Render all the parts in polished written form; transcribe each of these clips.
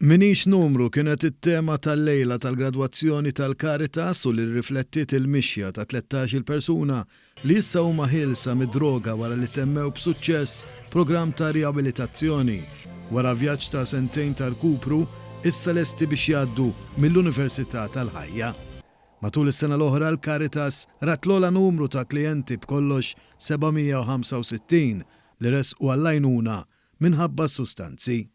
M'iniex numru kienet it-tema tal-lejla tal-gradwazzjoni tal-Caritas u li rriflettiet il-mixja ta' 13-il persuna li issa huma ħielsa mid-droga wara li temmew b'suċċess programm ta' riabilitazzjoni. Wara vjaġġ ta' sentejn ta' rkupru, issa lesti biex jgħaddu mill-Università tal-Ħajja. Matul is-sena l-oħra l-Caritas rat l-ogħla numru ta' klijenti b'kollox 765 li resqu għall-għajnuna minħabba s-sustanzi.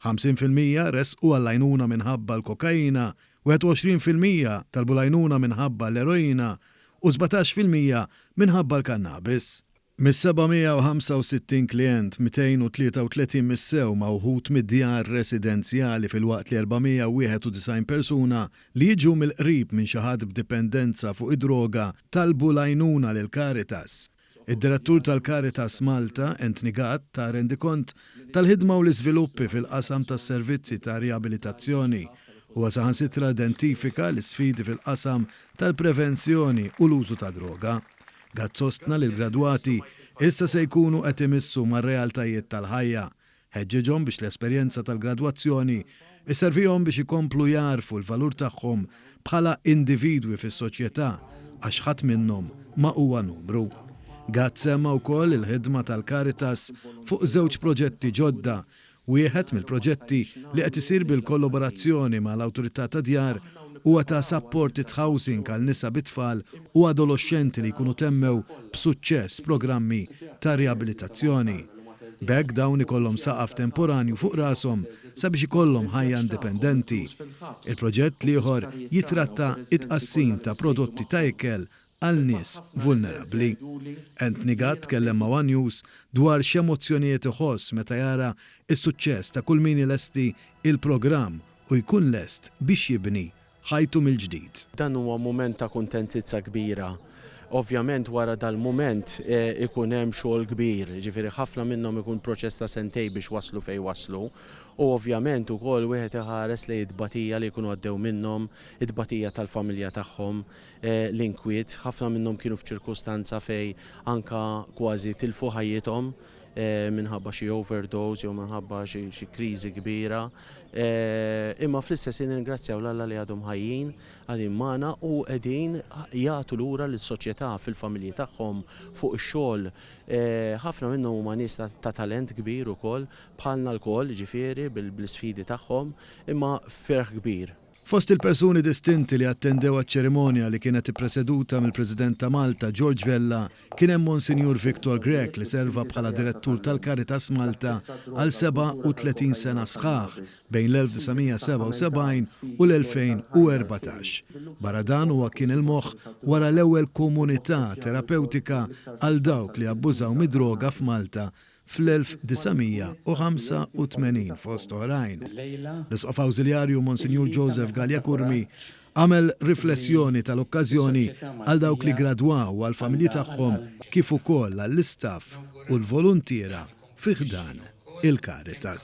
50% resqu għall-għajnuna minħabba l-kokaina, 21% talbu l-għajnuna minħabba l-eroina u 17% minħabba l-kannabis. Mis-765 klijent, 233 missew ma' wħud mid-djar residenzjali filwaqt li 491 persuna li jiġu mill-qrib minn xi ħadd b'dipendenza fuq id-droga talbu l-għajnuna lill-Caritas. Id-Direttur tal-Caritas Malta, Anthony Gatt, ta rendikont tal-ħidma u l-iżviluppi fil-qasam tas-servizzi ta' riabilitazzjoni. Huwa saħansitra identifika l-isfidi fil-qasam tal-prevenzjoni u l-użu ta' droga. Gatt sostna li l-gradwati issa se jkunu qed imissu mar-realtajiet tal-ħajja. Ħeġġiġhom biex l-esperjenza tal-gradwazzjoni sservihom biex ikomplu jagħrfu l-valur tagħhom bħala individwi fis-soċjetà għax ħadd minnhom ma huwa numru. Gatt semma wkoll il-ħidma tal-Caritas fuq żewġ proġetti ġodda Wieħed mill-proġetti li qed isir bil-kolloborazzjoni ma' l-Awtorità tad-Djar huwa ta' supported housing għal nisa bi tfal u adoloxxenti li jkunu temmew b'suċċess programmi ta' riabilitazzjoni. B'hekk dawn ikollhom saqaf temporanju fuq rashom sabiex ikollhom ħajja indipendenti. Il-proġett l-ieħor jitratta t-tqassim ta' prodotti ta' ikel għal nies vulnerabbli. Anthony Gatt tkellem ma' one News dwar x'emozzjonijiet iħoss meta jara s-suċċess ta' kull min ilesti il-programm u jkun lest biex jibni ħajtu mill-ġdid. Dan huwa mument ta' kuntentizza kbira. Ovvjament wara dal-mument ikun hemm xogħol kbir, jiġifieri ħafna minnhom ikun proċess ta' sentejn biex waslu fejn waslu u ovvjament ukoll wieħed iħares lejn it-tbatija li jkunu għaddew minnhom, it-tbatija tal-familja tagħhom, l-inkwiet, ħafna minnhom kienu f'ċirkustanza fejn anke kważi tilfu ħajjithom minħabba xi overdose jew minħabba xi kriżi kbira. Imma fl-istess ħin nirringrazzjaw 'l Alla li għadhom ħajjin, qegħdin magħna u qegħdin jagħtu lura lis-soċjetà fil-familji tagħhom, fuq ix-xogħol. Ħafna minnhom huma nies ta' talent kbir ukoll, bħalna lkoll, jiġifieri bl-isfidi tagħhom, imma ferħ kbir. Fost il-persuni distinti li attendew għaċ-ċerimonja li kienet ippreseduta mill-President ta' Malta, George Vella, kien hemm Monsinjur Victor Grech li serva bħala Direttur tal-Caritas Malta għal 37 sena sħaħ bejn l-1977 u l-2014. Barra dan huwa kien il-moħħ wara l-ewwel komunità terapewtika għal dawk li abbużaw mid-droga f'Malta fl-1985 fost oħrajn. L-Isqof Awżiljarju Monsinjur Joseph Galea Curmi għamel riflessjoni tal-okkażjoni għal dawk li ggradwaw u għall-familji tagħhom kif ukoll għall-istaff u l-voluntiera fi ħdan il-Caritas.